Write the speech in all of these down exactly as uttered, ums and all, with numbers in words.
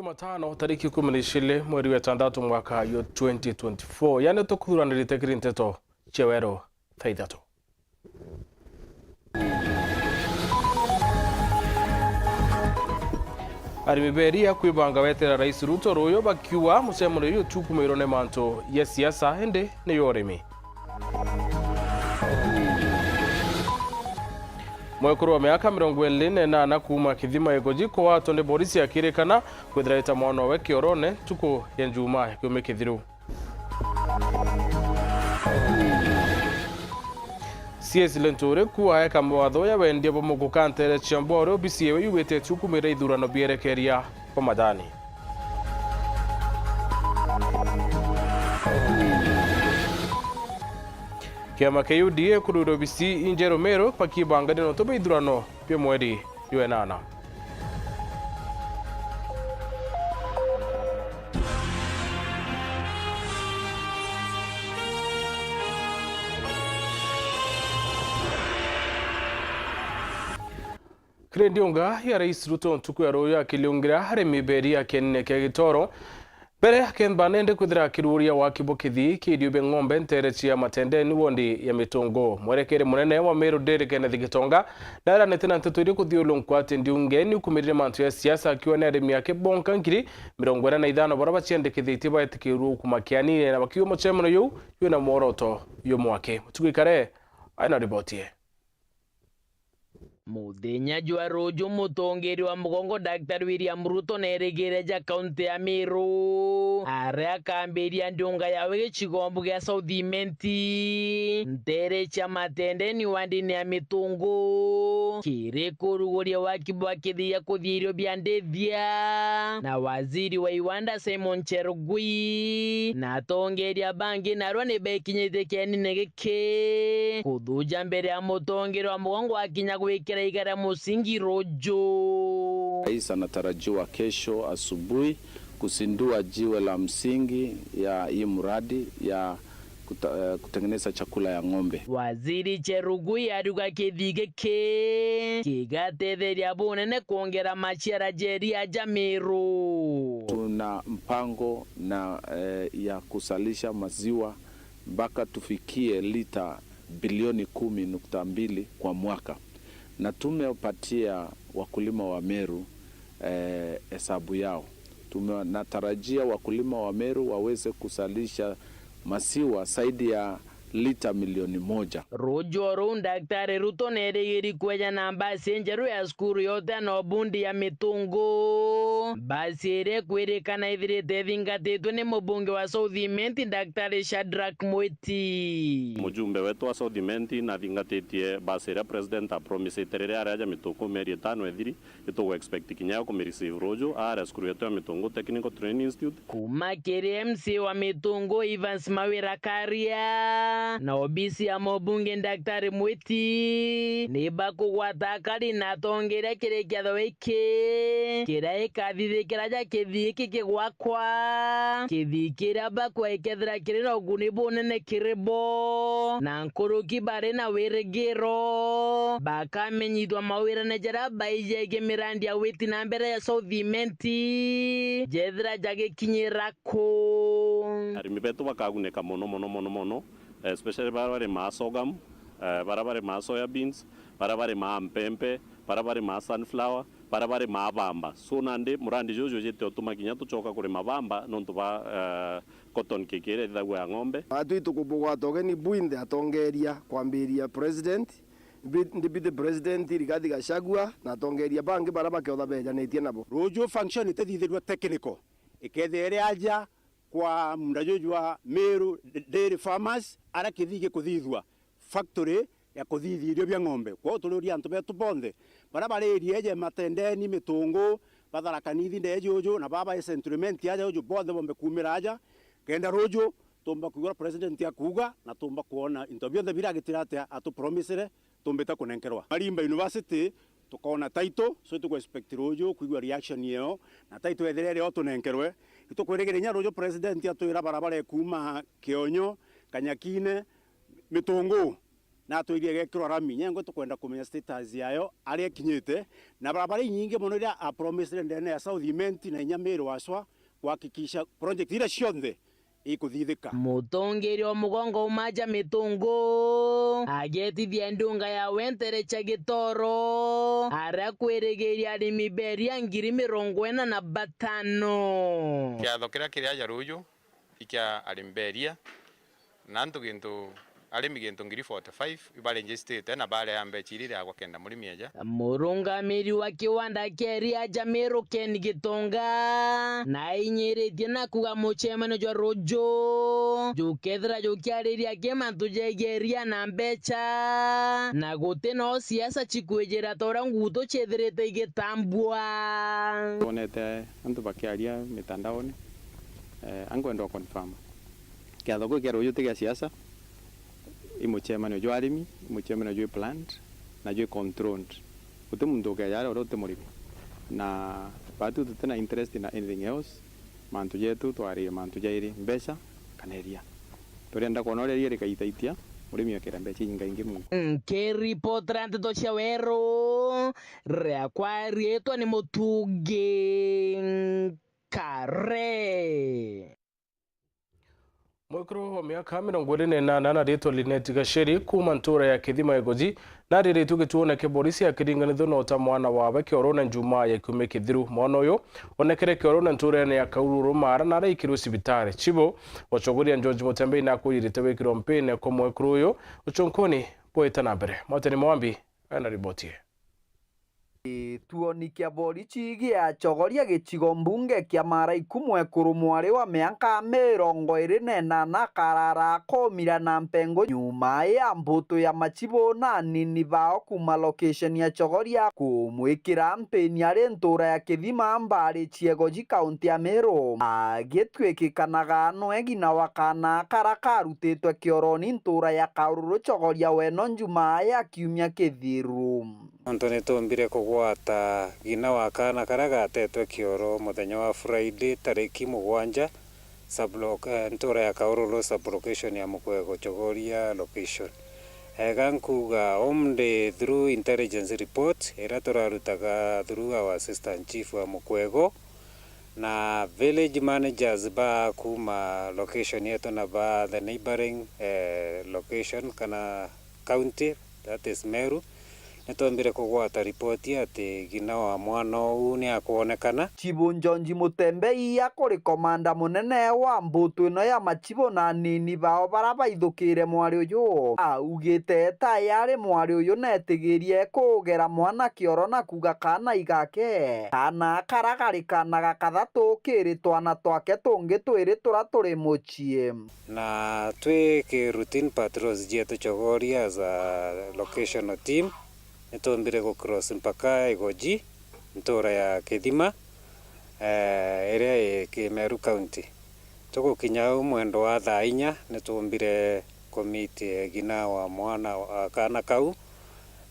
Jumatano, tariki ikumi na ijiri mweri wa itantatu mwaka yo twenty twenty-four, yani tukuthuranirite kiri nteto cia weru thaa ithatu. Arimi beria kwibanga weterera Rais Ruto ruuyu bakiuga mucemanio uyu utiukumirwe ni mantu ya siasa, indi ni ya urimi. Mwekuru wa miaka mirongo iri na inana kuuma Kithima Igoji kwatwa ni borisi akirikana kwithira aita mwana owe kiorone ntuku ya Njumaa ya kiumia kithiru. C S Linturi ku aeka mawatho ya wendia bwa muguka nteere cia Mbore, obisi ewe yugite itiukumira ithurano bierekeria kwa mathani. Kiama kia U D A kurwira obisi injeru Meru bakibangania nontu bwa ithurano bia mweri jwa inana. Kiri ndiunga ya Rais Ruto ntuku ya ruuyu akiliungira arimi beria kienine kia Gitoro. Mbere, akemba nende kwithira akiruuria waki bwa kithii kia irio bia ng'ombe nteere cia Matendeni, wondi ya Mitungu. Mwerekeri munene wa Meru Dairy Kenneth Gitonga naeranite na nteto iria kuthiulunkwa ati ndiunge niukumirire mantu ya siasa, akiuga ni arimi ake bonka ngiri mirongo ina na ithano baria baciandikithitie baetikirue ukuma kianine, na bakiuga mucemano juu jwina mworoto jumwe aki. Mutugi Kare aina riboti ye. Muthenya jwa ruuju, mutongeria wa mugongo Daktari William Ruto na erigire ja kaunti ya Meru, aria akambiria ndiunga yawe gicigombo gia South Imenti, nteere cia Matendeni wandini ya Mitungu, kiri kuruguria waki bwa kithii gia kuthia irio bia ndithia, na waziri wa iwanda Simon Cherugui, na atongeria bangi narua ni bekinyitie kienine giki. Kuthuja mbere ya mutongeria wa mugongo akinya gwikira iga ria musingi ruuju. Rais anatarajiwa kesho asubuhi kuzindua jiwe la msingi ya hii mradi ya kuta-, eh, kutengeneza chakula ya ng'ombe. Waziri Cherugui ariuga kithii giki kigatetheria bunene kwongera maciara ja iria ja Meru. Tuna mpango na, eh, ya kuzalisha maziwa mpaka tufikie lita bilioni kumi nukta mbili kwa mwaka. Na tumepatia wakulima wa Meru, eh, hesabu yao. Tume-, natarajia wakulima wa Meru waweze kuzalisha maziwa zaidi ya lita milioni moja. Ruuju o ruu, Daktari Ruto nerigiri kweja na mbasi injeru ya cukuru yote na obundi ya Mitungu. Mbasi iria ikwirikana ithirite ithingatitwe ni mubunge wa South Imenti, Daktari Shadrack Mwiti. Mujumbe wetu wa South Imenti nathingatitie mbasi iria president apromisite riria ari aja Mitungu mieri itano ithiri. Itugu expect kinya yo kumireceive ruuju aria cukuru yetu ya Mitungu Technical Training Institute. Kuuma kiri M C A wa Mitungu Evans Mawira Karia na obisi ya mubunge Daktari Mwiti ni bakugwata akari na atongeria kiri kiatho giki kiria gikathithikira ja kithii giki kigwakwa, kithii kiria bakwa gikethira kiri na uguni bunene kiri bo na nkuruki bari na wirigiro bakamenyithua mawirane jaria baiji jegie mirandi ya witi na mbere ya South Imenti jethira jagikinyira ku. Arimi betu bakaguneka mono, mono, mono, mono, especially baria barimaa sorghum, eh, baria barimaa soya beans, baria barimaa mpempe, baria barimaa sunflower, baria barimaa bamba. So nandi murandi juju jujite utuma kinya tucoka kurima bamba nontu bwa, eh, cotton cake iria ithithagua ya ng'ombe. Atwi tukubugwata ugeni bwinthe atongeria kwambiria president, bi-, deputy president Rigathi Gachagua na atongeria bangi baria bakeotha bejanitie nabo. Ruuju function itithithirua technical, ikethira iri aja kwa munda juju jwa Meru Dairy Farmers, aria kithii gikuthithua factory ya kuthithia irio bia ng'ombe. Kwou turiuria antu betu bonthe baria bari area iji Matendeni, Mitungu, ba Tharaka Nithi, ndee juju, na baba e Central Imenti aja juju, bonthe bombe kuumira aja, kenda ruuju tumba kwigua uria president akuuga, na tumba kwona into bionthe biragitira atia atupromisire tumbite kunenkerwa. Marimba University tukoona title, so tuku expect ruuju kwigua reaction iyo, na title ethira iri o tunenkerwe. Itukwirigira inya ruuju president atwira barabara ikuuma Kionyo, Kanyakine, Mitungu, Na atwirire gekirwa rami, nyengwe tukwenda kumenya status yayo, aria ikinyite, na barabara inyingi mono iria apromisire ndene ya South Imenti na inya Meru aswa, kuhakikisha project iria cionthe ikuthithika. Mutongeria wa mugongo umaja Mitungu agetithia ndunga ya Wentere cha Gitoro, aria kwirigiria arimi beria ngiri mirongo ina na batano. Kiatho kiria kiri aja ruju ikia arimi beria, na antu gintu, arimi gintu ngiri forty-five ibaregistrite na baria mbecha iri riagwa kenda murimi eja. Murungamiri wa kiwanda kia iria ja Meru Ken Gitonga na ainyiritie na kuga mucemanio jwa ruju jukethira jukiariria ki mantu jegie iria na mbecha, na guti no siasa cikwijira ta uria ngutu ciithirite igitambua. Twonete antu bakiaria mitandaone, eh, ankwenda o confirm. Kiatho kiu kia ruju ti gia siasa, i mucemanio jwa arimi, i mucemanio jwi planned na jwi controlled. Guti muntu ukeja aria uria uti murimi. Na batu tutina interest in anything else. Mantu jetu twarire mantu jairi, mbeca kana iria. Turienda kwona uria iria rikaitaitia, murimi akira mbeca inyingaingi muno. Nkiripotera nteto cia weru, riakwa riitwa ni Mutungi Nkare. Mwekuru wa miaka mirongo iri na inana na ritwa Linet Gacheri kuuma ntuura ya Kithima Igoji, nariritwe gituone kia borisi akiringanithua na uta mwana wawe kiorone Njumaa ya kiumia kithiru. Mwana uyu onekere kiorone ntuurene ya Kaururu Mara na araikirwe cibitari. Chibo wa Chogoria George Mutembei nakwirite wikirwa mpine kwa mwekuru uyu. Uchonkoni bwite na mbere. Moteni Mwambi ena riboti ii. Gituoni kia borisi gia Chogoria gicigo mbunge kia Maraiku, mwekuru mwari wa miaka mirongo iri na inana akarara akomira na mpengo nyuma ya mbutu ya machibu na anini bao kuuma location ya Chogoria kumwikira mpini ari ntuura ya Kithima, mbari cia Igoji, kaunti ya Meru. Agitwikikanaga nwe ng'ina wa kaana karia karutitwe kioroni ntuura ya Kaururu Chogoria weno Njumaa ya kiumia kithiru. Nontu ni tuumbire kugwata ng'ina wa kaana karia gatetwe kioro muthenya wa Friday tariki mugwanja, sub-loc-, eh, ntuura ya Kaururu, sub-location ya Mukwego, Chogoria location. Ega nkuuga, umdi through intelligence report iria turarutaga through our assistant chief wa Mukwego na village managers ba kuuma location yetu na ba the neighbouring, eh, location kana county, that is Meru, nitwambire kugwata ripoti ati ng'ina wa mwana uu ni akwonekana. Chibu Njonji Mutembei akuri komanda munene wa mbutu ino ya machibu na anini bao baria baithukire mwari uyu, augite tayari mwari uyu netigirie kugera mwana kioro na kuuga kaana igake. Kaana karia kari kaana ga kathatu kiri twana twake tungi twiri turia turi mucii. Na twi ki routine patrols cietu Chogoria as a locational team, nitwambire gu cross mpaka Igoji, ntuura ya Kithima, eh, iria i Kimeru County. Tugukinya au mwendo wa thaa inya, nitwambire ku meet, eh, ng'ina wa mwana wa kaana kau,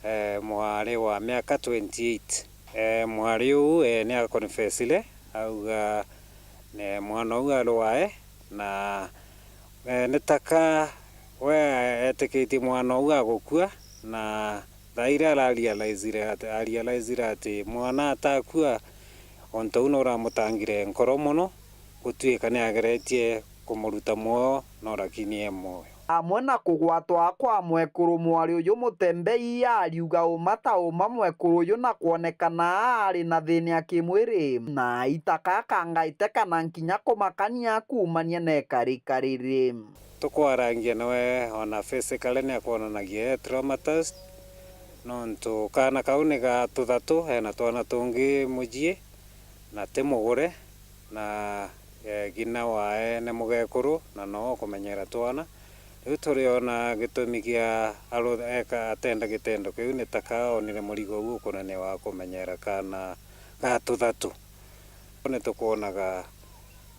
eh, mwari wa miaka twenty-eight. Eh, mwari uu, eh, ni aconfessire, auga, eh, mwana uu ari wae, na, eh, ni taka we etikitie mwana uu agukua, na thaa iria ararealizire ati, arealizire ati mwana atakua, untu uu nuramutangire nkoro mono, gutuika ni ageretie kumuruta mwoyo, no lakini e mwoyo. Amwe na kugwatwa kwa mwekuru mwari uyu Mutembei, ariuga uma ta uma mwekuru uyu na kwonekana ari na thina ya kimwiri, na aitaka akangaite kana nkinya kumakania kuumania na ikari kariri. Tukwarangia nawe ona physically ni akwonanagia e traumatized, nontu kaana kau ni ga tuthatu, ena twana tungi mucii, na ti mugure, na, eh, ng'ina wae ni mugekuru, na no ukumenyera twana. Riu turiona gitumi gia aru-, eka, atenda gitendo kiu ni ta ka onire murigo uu ukunene wa kumenyera kaana ga tuthatu. Ni tukwonaga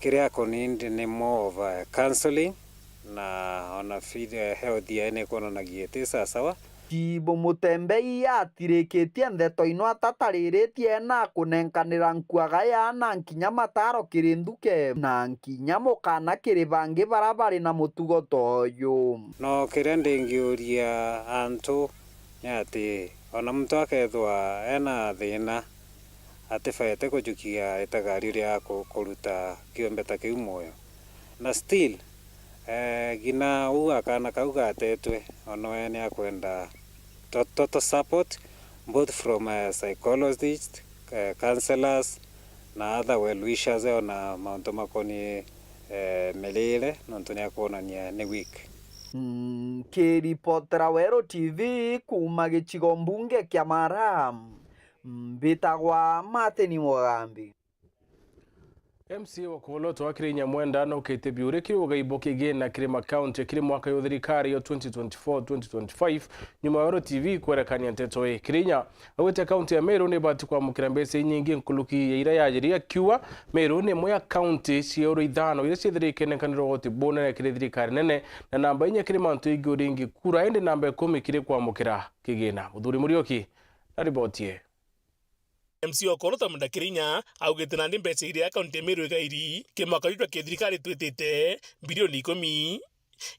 kiria akonindi ni more of a counseling, na ona feed, eh, health yae ni ikwonanagia iti sasawa, Tibu Mutembei atirikitie ndeto ino atatariritie na kunenkanira nkuagaya na nkinya mataro kiri nthuke na nkinya mukana kiri bangi bara bari na mutugo ta uyu. No kiria ndingiuria antu ni ati ona muntu akethwa ena thina, atibaete kujukia itagari ria ku-, kuruta kiumbe ta kiu mwoyo. Na still, eh, ngina uu akana kau gatetwe, onoe ni akwenda to-, total support, both from, eh, psychologists, eh, counselors, na other well wishers, ona mauntu makoni, eh, mirire, nontu ni akwonania ni weak. Nkiripotera Weru T V kuuma gicigo mbunge kia Mara, mbitagwa Martin Mugambi. M C A wa Kuoloto akiri Nyamwenda nokite biuri kiri ugaibo kigina kiri makaunti kiri mwaka yo thirikari yo twenty twenty-four twenty twenty-five, nyuma ya Weru T V kwerekania nteto ii. Kirinya augite kaunti ya Meru ni ibati kwamukira mbeca inyingi nkuruki ya iria yajiri, akiuga Meru ni imwe ya kaunti cia Weru ithano iria ciethirikene nkaniro goti bunene kiri thirikari nene, na namba inya kiri mantu ingi uringi kura, indi namba ikumi kiri kwamukira kigina. Muthuri Murioki na riboti ii. M C A wa Kuoloto Mwenda Kirinya augite nandi mbeca iria kaunti ya Meru igairi ki mwaka juju jwa kithirikari twitite, bilioni ikumi,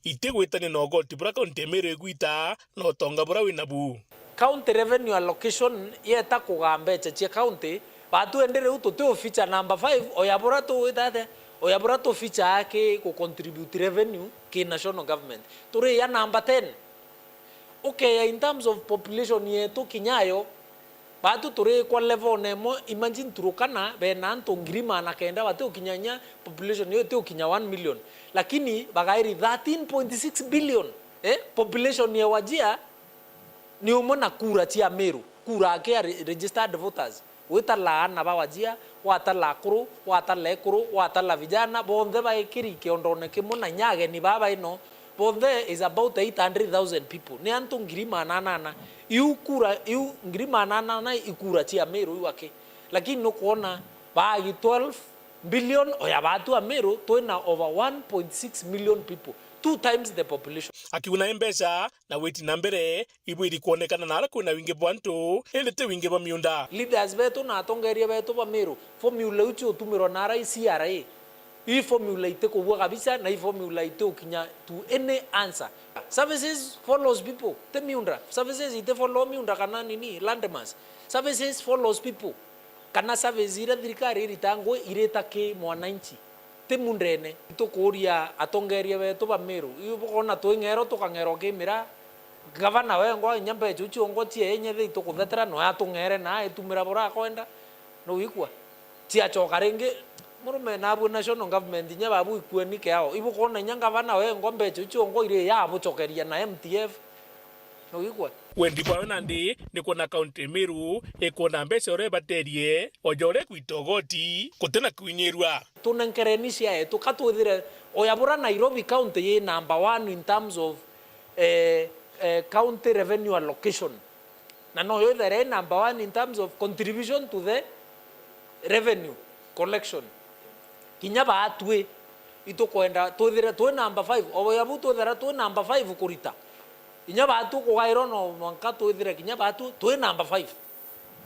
itigwitania na ugoti buria kaunti ya Meru igwita na utonga buria winabu. County revenue allocation yeta kugaa mbeca cia county, batu indi riu tuti uficha number five, oya buria tuwita atia, oya buria tuficha ki ku contribute revenue ki national government. Turi ya number ten. Ukeya in terms of population yetu kinyayo, batu turi kwa level na imwe, imagine Turkana bena antu ngiri magana kenda bati ukinya inya, population yo iti ukinya one million. Lakini bagairi thirteen point six billion, eh, population ya Wajir ni umwe na kura cia Meru, kura aki ya re-, registered voters. Witala aana ba Wajir, watala akuru, watala ekuru, watala vijana, bonthe baikiri kiondone kimwe na inya ageni baa baino, bonthe is about eight hundred thousand people. Ni antu ngiri magana anana. Iu kura, iu ngiri magana anana i kura cia Meru iu aki. Lakini nukwona baagi twelve billion, oya batu a Meru, twina over one point six million people, two times the population. Akiuna i mbeca na witi na mbere, ibwiri kwonekana naria kwina wingi bwa antu, indi ti wingi bwa miunda. Leaders betu na atongeria betu ba Meru, formula iu ciutumirwa naria i C R A. Ii formula itikubua kabisa, na ii formula itiukinya to any answer. Services follows people, ti miunda. Services iti follow miunda kana nini, landmass. Services follows people. Kana service iria thirikari irita ngui irita ki mwananchi, ti mundene. Itukuuria atongeria betu ba Meru, iu bukona twing'erwa tukang'erwa ki miraa. Gavana wengwa inya mbeca iu ciongwa cie inya iria itukuthetera, no atung'ere na aitumira buria akwenda. Nuigua? Ciacoka ringi, murume nabu national government inya babu ikueni kiao. Ibukona inya gavana wengwa mbeca iu ciongwa iri ya abucokeria na M T F. Nuigua? Wendi bwawe nandi ni kwona kaunti ya Meru ikwona mbeca uria ibaterie, o ja uria ikwita ugoti, gutina kwinyirua. Tunenkereni share yetu, ka twithire oya bura Nairobi county yi number one in terms of, eh, eh, county revenue allocation. Na noyo ithere i number one in terms of contribution to the revenue collection. Kinya baatwi, itukwenda twithire twi number five. Oya bu twithira twi number five kurita. Inya baatwi kugairwa no mwanka twithire kinya baatwi twi number five.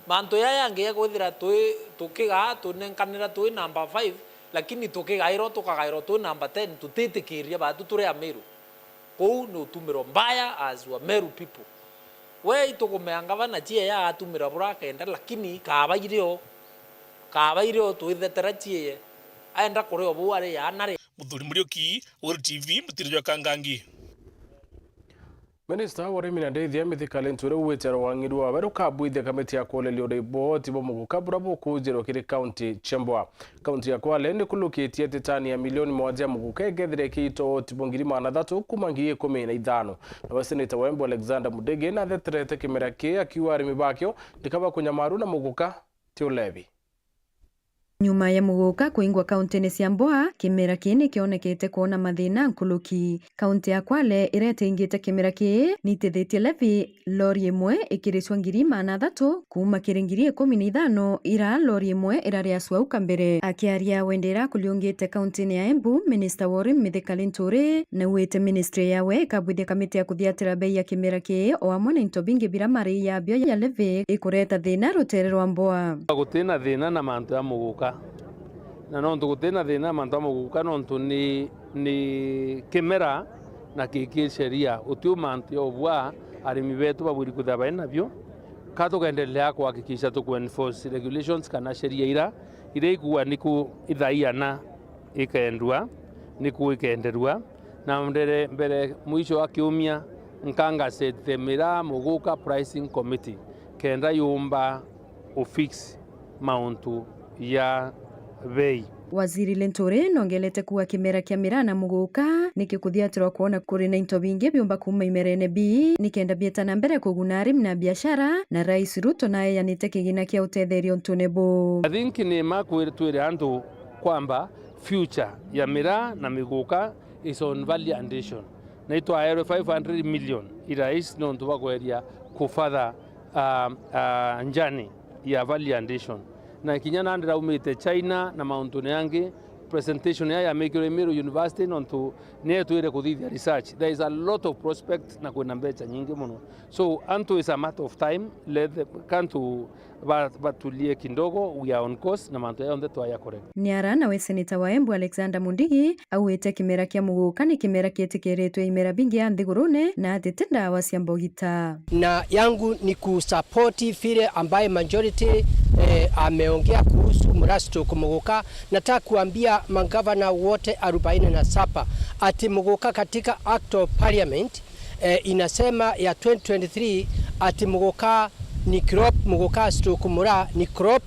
Mantu yaya yangi ya kwithira twi, tukigaa, tunenkanira twi number five, lakini tukigairwa, tukagairwa twi number ten, tutitikiria baatwi turi Amiru. Kuu ni utumiro mbaya as wa Meru people. We itukumea ngavana cieye agatumira buria akenda, lakini kabaire o, kabaire o twithetera cieye. Aenda kuria o buu ari yaana ri. Muthuri Muriuki, Weru T V, mutiri jwa Kangangi. Minista wa urimi na ndithia Mithika Linturi augite rwang'i rwawe rukabwithia kamiti ya kuureria uriboti bwa muguka buria bukujirwa kiri kaunti cia Mboa. Kaunti ya Kwale nikulukitie ati tani ya milioni moja ya muguka ikethira ikiitwa ugoti bwa ngiri magana athatu kuuma ngiri ikumi na ithano. Nawe seneta wa Embu Alexander Mudigi natheterete kimera kii akiuga arimi bakio ndikaba kunyamaru na muguka ti ulevi. Nyuma ya muguka kuingwa kauntine cia Mboa, kimera kii ni kionekete kwona mathina nkuluki. Kaunti ya Kwale iria itingite kimera kii, ni itithitie levy lori imwe ikiricwa ngiri maana athatu kuuma kiri ngiri ikumi na ithano iria lori imwe irari yacua au kambere. Akiaria Wendera kuriungite kauntine ya Embu, Minista wa Urimi Mithika Linturi naugite ministry yawe ikabwithia kamiti ya kuthiatira bei ya kimera kii o amwe na into bingi biria mari yabio ya levy ikureta thina rutere rwa Mboa. Gutina thina na mantu ya muguka, na nontu gutina thina na mantu ya muguka, nontu ni, ni kimera na kiki sheria, utiu mantu ya ubwa arimi betu babwiri kwithirwa bai nabio. Ka tugendelea kuhakikisha tuku enforce regulations kana sheria ira, ira ikuuga niku ithaiana ikendua, niku ikenderua, na mbere, mbere mwisho wa kiumia nkangasete miraa muguka pricing committee kenda yumba ufix mauntu ya bei. Waziri Linturi nongelete kuuga kimera kia miraa na muguka nikikuthiatirwa kwona kuri na into bingi biumba kuuma imerene bii nikenda bieta na mbere kuguna arimi na biashara, na Rais Ruto naeyanite kigina kia utetheria untune buu. I think ni ma kwir-, twire antu kwamba future ya miraa na miguka is on value addition. Na itwaerwe five hundred million i rais nontu bwa kweria kufatha, ah, ah, njani ya value addition. Na kinya nandi raumite China na mauntune yangi, presentation ya yamikirwe Meru University nontu nietwire kuthithia research. There is a lot of prospect na kwina mbecha nyingi muno. So, antu, is a matter of time, let the, kantu ba-, batulie kidogo, we are on course, na mantu yonthe twaya correct. Ni ara nawe seneta wa Embu Alexander Mundigi augite kimera kia muguka ni kimera kietikiritwe imera bingi ya nthigurune na ati ti ndawa cia mbogita. Na yangu ni kusupport vile ambaye majority, eh, ameongea kuhusu mradi wa muguka. Nataka kuambia magavana wote arobaini na saba ati muguka katika Act of Parliament eh, inasema ya twenty twenty-three ati muguka ni crop, muguka stroke muraa ni crop,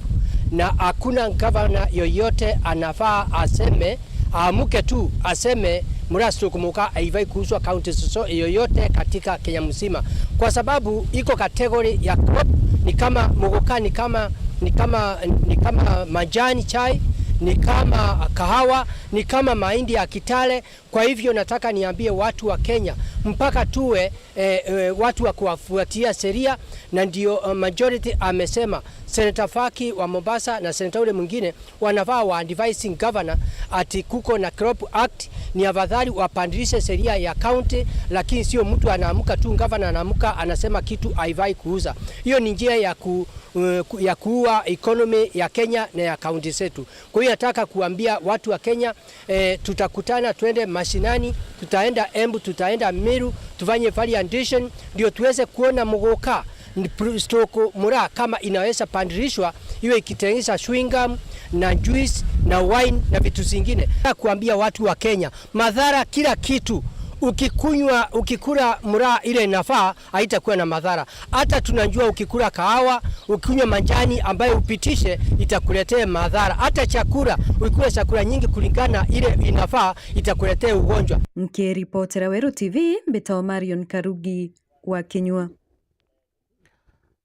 na hakuna gavana yoyote anafaa aseme, aamuke tu aseme muraa stroke muguka haifai kuuzwa kaunti soso yoyote katika Kenya mzima, kwa sababu iko kategori ya crop. Ni kama muguka, ni kama, ni kama, ni kama majani chai, ni kama kahawa, ni kama mahindi ya Kitale. Kwa hivyo nataka niambie watu wa Kenya, mpaka tuwe, eh, eh, watu wa kuwafuatia sheria, na ndio, eh, majority amesema, Senator Faki wa Mombasa na senator ule mwingine wanafaa wa advising governor ati kuko na Crop Act, ni afadhali wapandilishe sheria ya county, lakini sio mtu anaamka tu, governor anaamka anasema kitu haifai kuuza. Hiyo ni njia ya ku-, eh, ku-, ya kuua economy ya Kenya na ya county zetu. Kwa hiyo nataka kuambia watu wa Kenya, eh, tutakutana, twende mashinani, tutaenda Embu, tutaenda Meru, tufanye value addition, ndio tuweze kuona muguka ni pr-, stroke muraa kama inaweza pandilishwa, iwe ikitengeneza chewing gum na juice na wine na vitu zingine. Nataka kuambia watu wa Kenya, madhara kila kitu, ukikunywa, ukikula muraa ile inafaa, haitakuwa na madhara. Hata tunajua ukikula kahawa, ukinywa majani ambayo upitishe, itakuletea madhara. Hata chakula, ukikula chakula nyingi kulingana ile inafaa, itakuletea ugonjwa. Nkiripotera Weru T V, mbitagwa Marion Karugi wa Kinyua.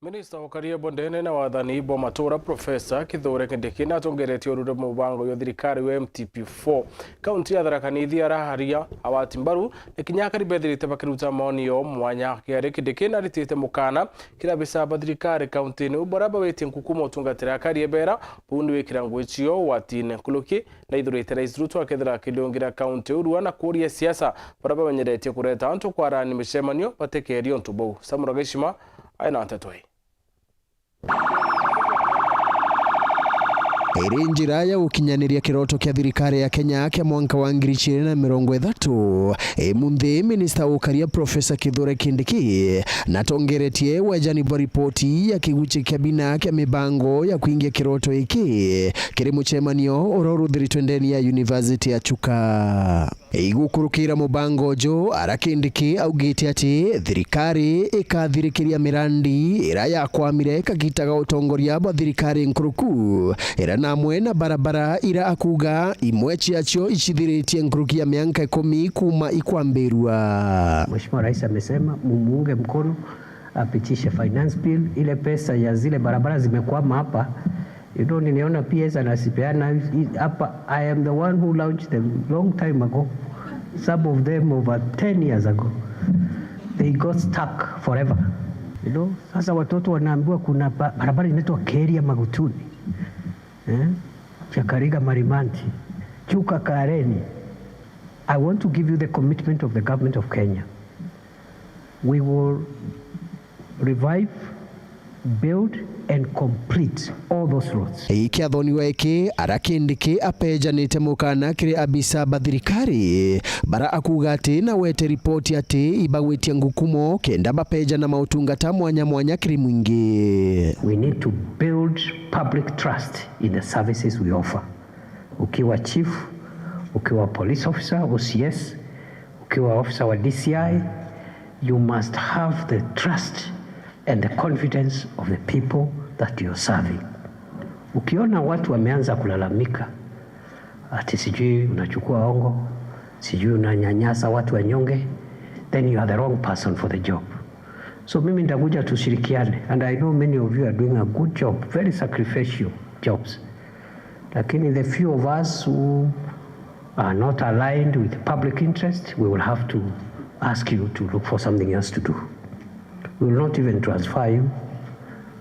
Minista wa ukaria bwa ndene na wathani bwa matura, Professor Kithure Kindiki, natongeretie urure mubango jwa thirikari wa M T P four. Kaunti ya Tharaka Nithi araharia agwati mbaru, na kinya akari bethirite bakiruta maoni yo mwanya. Kiari Kindiki naritite mukana kiri abisa ba thirikari kaunti-ini u baria bawitie nkuku motungatira akari ebera, buu ni wikira ngui cio ugwatine. Nkuruki naithurite Rais Ruto akethira akiriungira kaunti urua na kuuria siasa baria bamenyeretie kureta antu kwarani micemanio batekerie untu buu. Samura Gishima aina nteto ii. Iri njira ya gukinyaniria kiroto kia thirikari ya Kenya kia mwanka wa ngiri igiri na mirongo ithatu. Imunthi, minista wa ukaria Professor Kithure Kindiki natongeretie wejani bwa ripoti ya kiguchi kia bina kia mibango ya kuingia kiroto iki kiri mucemanio uria uruthiritwe ndeni ya University ya Chuka. Igukurukira mubango uju, ara Kindiki augite ati thirikari ikathirikiria mirandi ira yakwamire kagita ga utongoria bwa thirikari nkuruku, ira na amwe na barabara ira akuuga imwe ciacio icithiritie nkuruki ya mianka ikumi kuuma ikwambirua. Mheshimiwa Rais amesema mumuunge mkono, apitishe finance bill, ile pesa ya zile barabara zimekwama hapa You know, niliona P S anasipeana hii hapa. I am the one who launched them long time ago. Some of them over ten years ago. They got stuck forever. You know, sasa watoto wanaambiwa kuna ba-, barabara inaitwa Keria Magutuni. Eh? Chakariga Marimanti. Chuka Kareni. I want to give you the commitment of the government of Kenya. We will revive, build and complete all those roads. Ikiathoniwa iki, ara Kindiki apejanite mukana kiri abisa ba thirikari, bara akuuga ati na wete ripoti ati ibagwitia ngukumo kenda bapejana mautungata mwanya mwanya kiri mwingi. We need to build public trust in the services we offer. Ukiwa chief, ukiwa police officer, O C S, ukiwa officer wa D C I, you must have the trust and the confidence of the people that you're serving. Ukiona watu wameanza kulalamika ati sijui unachukua hongo, sijui unanyanyasa watu wanyonge, then you are the wrong person for the job. So mimi nitakuja tushirikiane, and I know many of you are doing a good job, very sacrificial jobs. Lakini the few of us who are not aligned with the public interest, we will have to ask you to look for something else to do. We will not even transfer you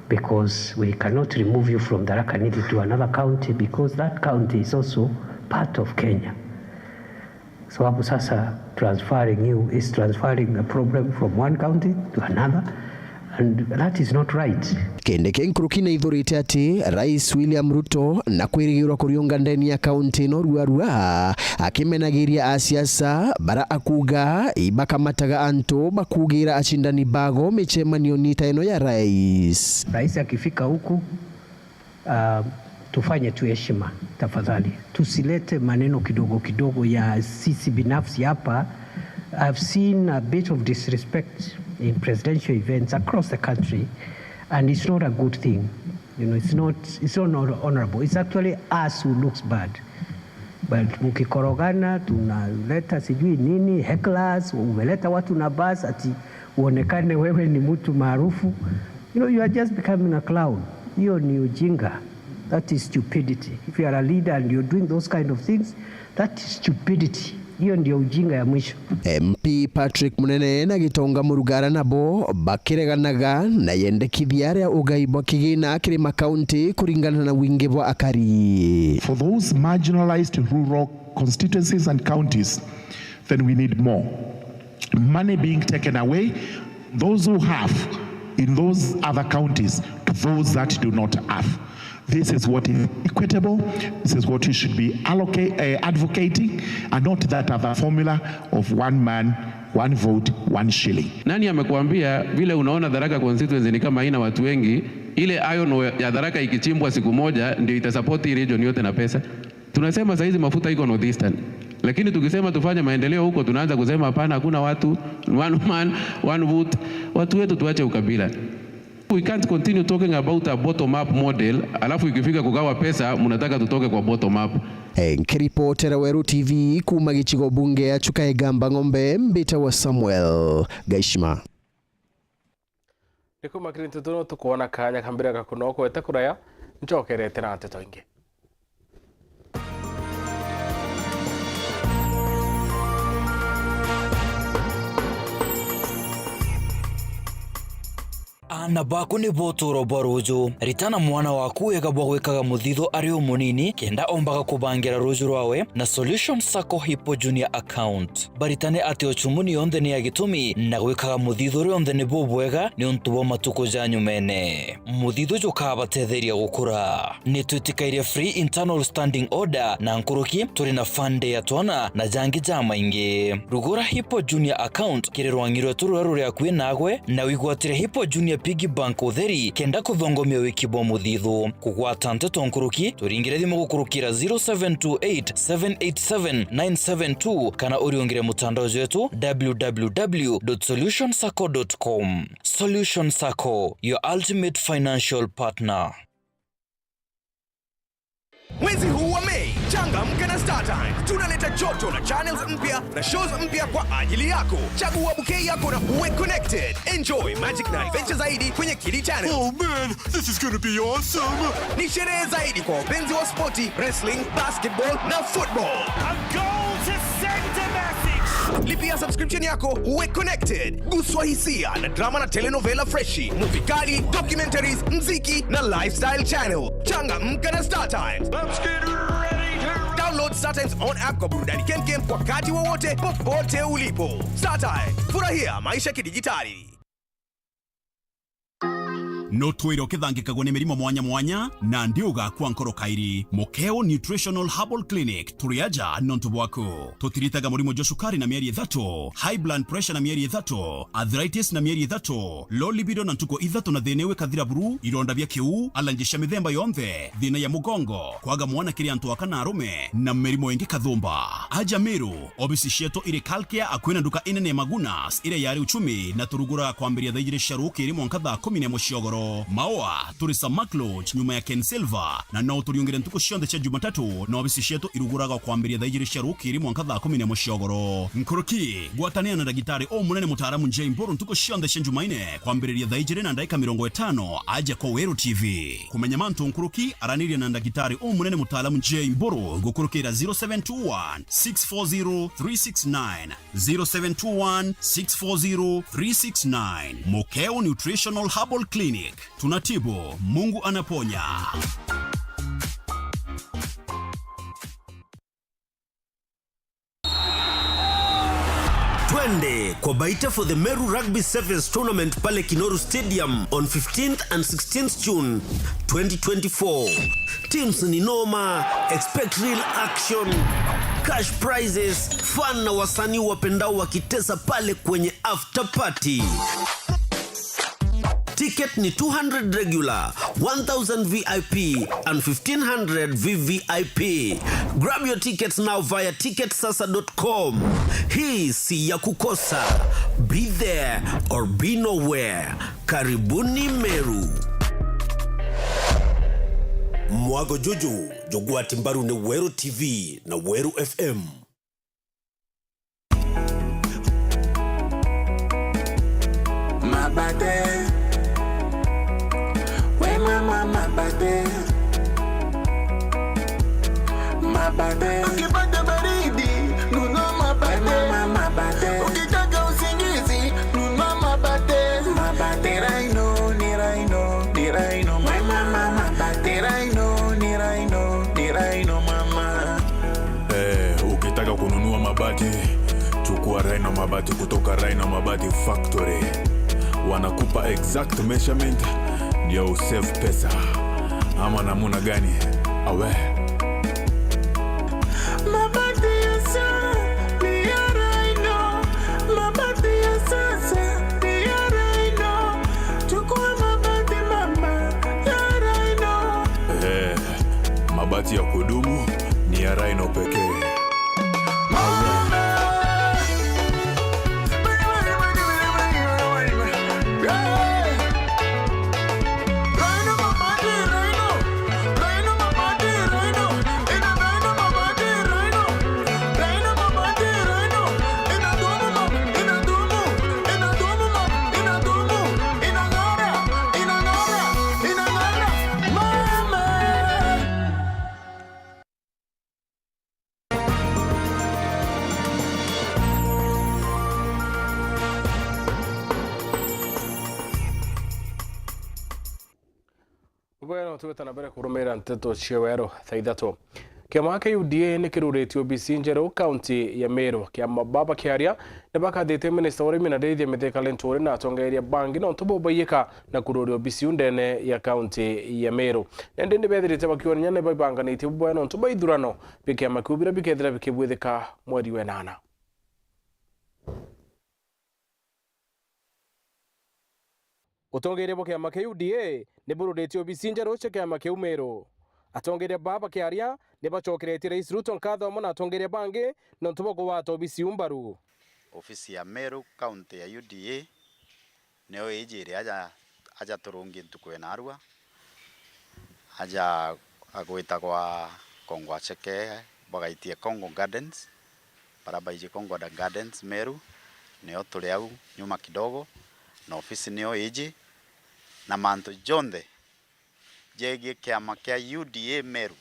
because we cannot remove you from Tharaka Nithi to another county because that county is also part of Kenya. Sababu sasa transferring you is transferring a problem from one county to another, and that is not right. Kindiki nkuruki naithurite ati Rais William Ruto na kwirigirwa kuriunga ndeni ya kaunti ino ruarua, akimenagiria asiasa bara akuuga ibakamataga antu bakuugira acindani bago micemanioni ta ino ya rais. Rais akifika huku, uh, tufanye tu heshima tafadhali, tusilete maneno kidogo kidogo ya sisi binafsi hapa. I've seen a bit of disrespect in presidential events across the country, and it's not a good thing. You know, it's not, it's not honor-, honorable. It's actually us who looks bad. But mkikorogana, tunaleta sijui nini, hecklers, umeleta watu na bus ati uonekane wewe ni mtu maarufu. You know, you are just becoming a clown. Hiyo ni ujinga. That is stupidity. If you are a leader and you're doing those kind of things, that is stupidity. Hiyo ndio ujinga ya mwisho. M P Patrick Munene na Gitonga Murugara nabo bakireganaga na yendekithia ria ugai bwa kigina kiri makaunti kuringana na wingi bwa akari. For those marginalized rural constituencies and counties, then we need more money being taken away, those who have in those other counties, to those that do not have. This is what is equitable. This is what you should be alloca-, eh, advocating, and not that other formula of one man, one vote, one shilling. Nani amekuambia vile unaona Tharaka constituency ni kama haina watu wengi, ile iron ore ya Tharaka ikichimbwa siku moja ndio itasupport hii region yote na pesa? Tunasema saizi mafuta iko North Eastern. Lakini tukisema tufanye maendeleo huko, tunaanza kusema hapana, hakuna watu, one man, one vote. Watu wetu tuache ukabila. We can't continue talking about a bottom up model, alafu ikifika kugawa pesa, mnataka tutoke kwa bottom up. Eh, nkiripotera Weru T V kuuma gicigo bunge ya Chuka Igamba Ng'ombe, mbitawa Samuel Gaishima. Ni kuma kiri nteto no tukwona kanya kambira gakuno kwete kuraya, ncokerete na nteto ingi. Aana baku nibo utuuro bwa ruuju. Ritana mwana waku wega bwa gwikaga muthithu ari umunini, kenda ombaga kubangira ruuju rwawe na Solution Sacco Hippo Junior Account. Baritane ati o chumuni yonthe ni ya gitumi, na gwikaga muthithu rionthe ni bubwega niuntu bwa matuku ja nyumene. Muthithu jukabatetheria gukura. Ni twitikairie free internal standing order na nkuruki, turi na fund ya twana na jangi jamaingi. Rugura Hippo Junior Account kiri rwang'i rwetu ruria ruri akui nagwe, na wigwatire Hippo Junior Piggy Bank utheri kenda kuthongomia wiki bwa muthithu. Kugwata nteto nkuruki, turingire thimu gukurukira zero seven two eight, seven eight seven, nine seven two kana uriungire mutandao jwetu, w w w dot solution sacco dot com. Solution Sacco, your ultimate financial partner. Mwezi huu wa Mei, changamka na StarTimes. Tunaleta joto na channels mpya na shows mpya kwa ajili yako. Chagua bouquet yako na uwe connected. Enjoy magic na adventure zaidi kwenye Kidi Channel. Oh man, this is gonna be awesome! Ni sherehe zaidi kwa wapenzi wa spoti, wrestling, basketball na football. A goal to send a message. Lipia subscription yako uwe connected. Guswa hisia na drama na telenovela freshi, movie kali, documentaries, mziki na lifestyle channel. Changamka na StarTimes. Let's get ready to Download StarTimes on app kwa burudani kemkem wakati wowote, popote ulipo. StarTimes, furahia maisha kidijitali. No twire ukithangikagwo ni mirimo mwanya mwanya, na ndi ugakua nkoro kairi. Mukeo Nutritional Herbal Clinic, turi aja nontu bwaku. Tutiritaga murimo jwa cukari na mieri ithatu, high blood pressure na mieri ithatu, arthritis na mieri ithatu, low libido na ntuku ithatu na thina iu ikathira buru, ironda bia kiu, allergy cia mithemba yonthe, thina ya mugongo, kwaga mwana kiri antu aka na arume, na mirimo ingi kathumba. Aja Meru, obisi cietu iri Kalkia, akui na nduka inene ya Magunas iria yari Uchumi, na turuguraga kwambiria thaa ijiri cia rukiri mwanka thaa kumi na imwe cia ugoro. Maua, turi Samak Lodge, nyuma ya Ken Silver, na no uturiungire ntuku cionthe cia Jumatatu, na obisi cietu iruguraga kwambiria thaa ijiri cia rukiri mwanka thaa kumi na imwe cia ugoro. Nkuruki, gwatanira na ndagitari umunene mutaaramu Jay Mburu ntuku cionthe cia Jumaine, kwambiriria thaa ijiri na ndagika mirongo itano, aja kwa Weru T V. Kumenya mantu nkuruki, araniria na ndagitari umunene mutaaramu Jay Mburu gukurukira zero seven two one, six four zero, three six nine, zero seven two one, six four zero, three six nine. Mukeo Nutritional Herbal Clinic. Tunatibu, Mungu anaponya. Twende kwa Baita for the Meru Rugby Sevens Tournament pale Kinoru Stadium on fifteenth and sixteenth June twenty twenty-four. Teams ni noma, expect real action, cash prizes, fun na wasanii wapendao wakitesa pale kwenye after party. Ticket ni two hundred regular, one thousand V I P and fifteen hundred V V I P. Grab your tickets now via ticket sasa dot com. Hii si ya kukosa. Be there or be nowhere. Karibuni Meru. Mwago juju jugwati mbaru ni Weru T V na Weru F M. Mabate. We mama, mabate. Mabate. Ukipata baridi, nunua mabate. We mama, mabate. Ukitaka usingizi, nunua mabate. Mabate. Ni Rhino, ni Rhino, ni Rhino, mama. Mabate. Ni Rhino, ni Rhino, ni Rhino, mama. Eh, ukitaka kununua mabati, chukua Rhino Mabati kutoka Rhino Mabati Factory. Wanakupa exact measurement ndio usave pesa. Ama namuna gani? Awe. Mabati ya sa-, ni ya Rhino. Mabati ya sasa ni ya Rhino. Chukua mabati mama ya Rhino. Eh. Mabati ya kudumu ni ya Rhino pekee. Bwega, tugweta na mbere kurumirira nteto cia weru thaa ithatu. Kiama kia U D A ni kiruritie obisi njeru kaunti ya Meru. Kiama baba kiaria ni bakathite minista wa urimi na ndithia Mithika Linturi na atongeria bangi nontu bwa ubaiyika na kururia obisi iu ndene ya kaunti ya Meru. Nandi ni bethirite bakiuria ni baibanganitie bubwega nontu bwa ithurano bia kiama kiu biria bikethira bikibwithika mweri wa inana. Utongeria bwa kiama kia U D A ni bururitie obisi njeru cia kiama kiu Meru. Atongeria baa bakiaria ni bacokeretie Rais Ruto nkatho amwe na atongeria bangi nontu bwa kugwata obisi iu mbaru. Ofisi ya Meru County ya U D A niyo ijire aja, aja turungi ntuku ya narua, aja agwita kwa Kongwa Cheke, bagaitie Kongo Gardens, bara baiji Kongo Gardens Meru, nio turi au nyuma kidogo, na ofisi nio iji, na mantu jonthe jegie kiama kia U D A Meru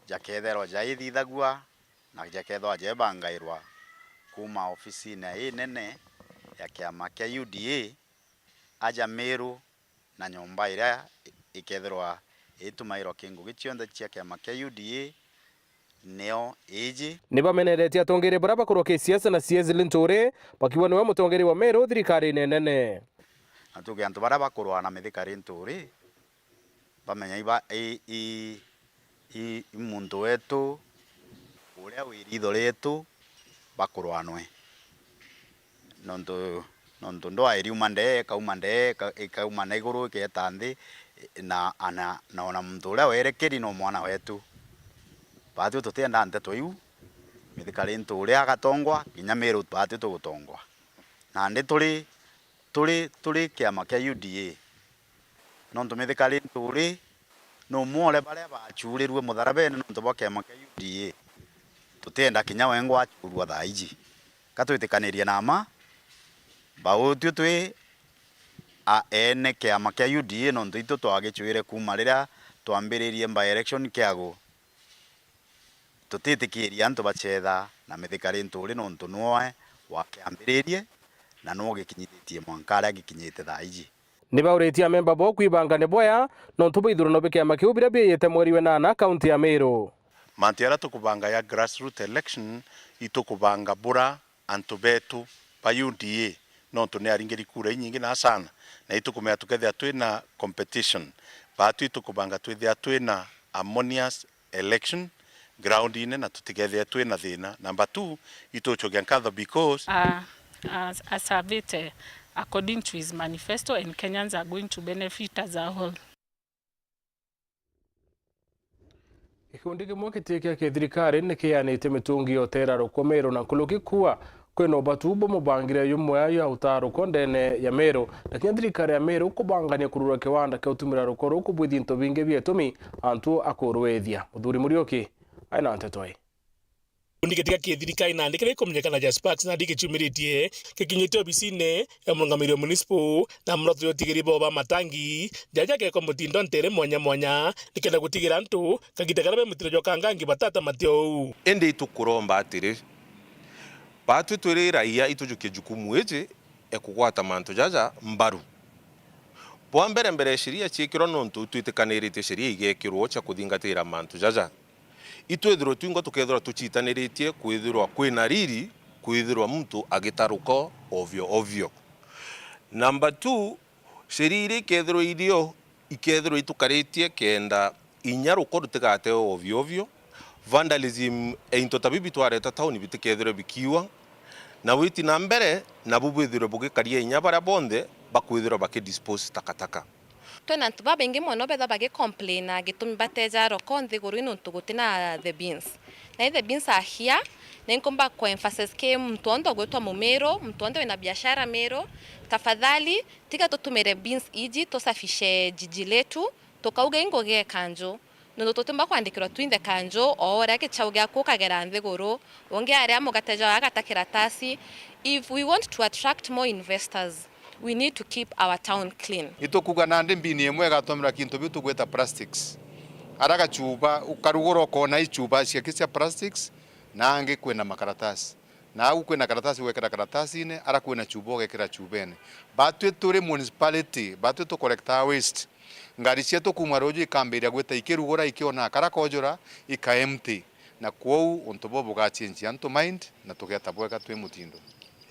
jaketherwa jaithithagua na jakethwa jebangairwa kuma ofisine inene ya kiama kia U D A aja Meru, na nyomba iria ikethirwa itumairwa ki ngugi cionthe cia kiama kia U D A nio iji. Ni bameneretie atongeria baria bakurwa kisiasa na Cecily Nturi, bakiuga niwe mutongeria wa Meru thirikarine nene. Na tuge antu baria bakurwa na Mithika Linturi, bamenya iba, i, i, i, i muntu wetu, uria wi ritho rietu, bakurwa nwe. Nontu, nontu ndwaa iriuma ndee, ikauma ndee, ika-, ikauma na iguru, ikeeta nthi, na, na, na ona muntu uria werekeri no mwana wetu. Baatwi tutienda nteto iu, Mithika Linturi agatongwa, kinya Meru baatwi tugutongwa. Nandi turi, turi, turi kiama kia U D A. Nontu Mithika Linturi ni umwe ore baria bacurirue mutharabene nontu bwa kiama kia U D A. Tutienda kinya wengwa acurua thaa iji. Ka twitikanirie na mma, bautwi twi a ene kiama kia U D A nontu itu twagicwire kuuma riria twambiririe by election kiagu. Tutitikiria antu bacetha na Mithika Linturi nontu nwoe wakiambiririe na nwo gikinyithitie mwanka aria gikinyite thaa iji. Ni bauritie amemba bo kwibanga ni bwea nontu bwa ithurano bi kiama kiu biria biiyite mweri wenana kaunti ya Meru. Mantu jaria tukubanga ja grassroot election, itukubanga bura antu betu ba U D A, nontu ni aringiri kura inyingi na sana, na itukumenya tukethira twina competition. Baatwi itukubanga twithira twina harmonious election ground-ine na tutikethire twina thina. Number two, itucokia nkatho because a, a, a survey according to his manifesto and Kenyans are going to benefit as a whole. Gikundi kimwe giti kia kithirikari ni kianite mitungi ya utera ruko Meru na nkuruki kuua kwina ubatu bwa mubangire jumwe ya utara ruko ndene ya Meru, na kinya thirikari ya Meru kubangania kurura kiwanda kia utumira ruko ruku bwithi into bingi bia itumi antu akurwithia. Muthuri Muriuki aina nteto ii. Gikundi giti kia kithirikari nandi kiria gikumenyekana ja Sparks nandi gikiumiritie gikinyite obisine ya murungamiri wa municipal na muroto ya utigiri bwao ba matangi jaja gekwa mutindo ntere mwanya mwanya nikenda gutigira antu kagita karia be mutiro jwa kangangi batata mati ou. Indi itukuromba atiri, baatwi twiri raia itujukie jukumu iji e kugwata mantu jaja mbaru. Bwa mbere, mbere ya sheria ciikirwa, nontu twitikaniritie sheria igekirwo cia kuthingatira mantu jaja, itwithirwe twingwa tukethirwa tucitaniritie kwithirwa kwina riri, kwithirwa muntu agitaruka ovyo ovyo. Number two, sheria iria ikethirwa irio, ikethirwa itukaritie kenda inya ruko rutigateo ovyo ovyo, vandalism e into ta bibi twareta tauni bitikethirwe bikiua, na witi na mbere nabu bwithirwe bugikaria inya baria bonthe bakwithirwa bakidispose takataka. Twina antu babaingi mono betha bagicomplaina gitumi bateja roko nthiguru ii nontu gutina the bins. Na i the bins are here, na inkumba kuemphasize ki muntu onthe ugwitwa Mumiru, muntu onthe wina biashara Miru, tafadhali tiga tutumire bins iji tusafishe jiji letu, tukauga i ngugi e kanju. Nontu tutiumba kwandikirwa twinthe kanju, o uria gichau giaku ukagera nthiguru, ungi aria mugate jwawe agata kiratasi. If we want to attract more investors, we need to keep our town clean. Itukuga nandi mbini imwe igatumirwa kintu biu tugwita plastics. Ara gachuba, ukarugura ukona ichuba ciake cia plastics, na angi kwina makaratasi. Na au kwina karatasi ugekira karatasine, ara kwina chuba ugekira chubene. Batwi turi municipality, batwi tu collecta waste. Ngari cietu kuuma ruuju ikambiria gwita ikirugura, ikiona kara kojura, ika empty. Na kwou untu buu bugachenjia antu mind, na tugeeta bwega twi mutindo.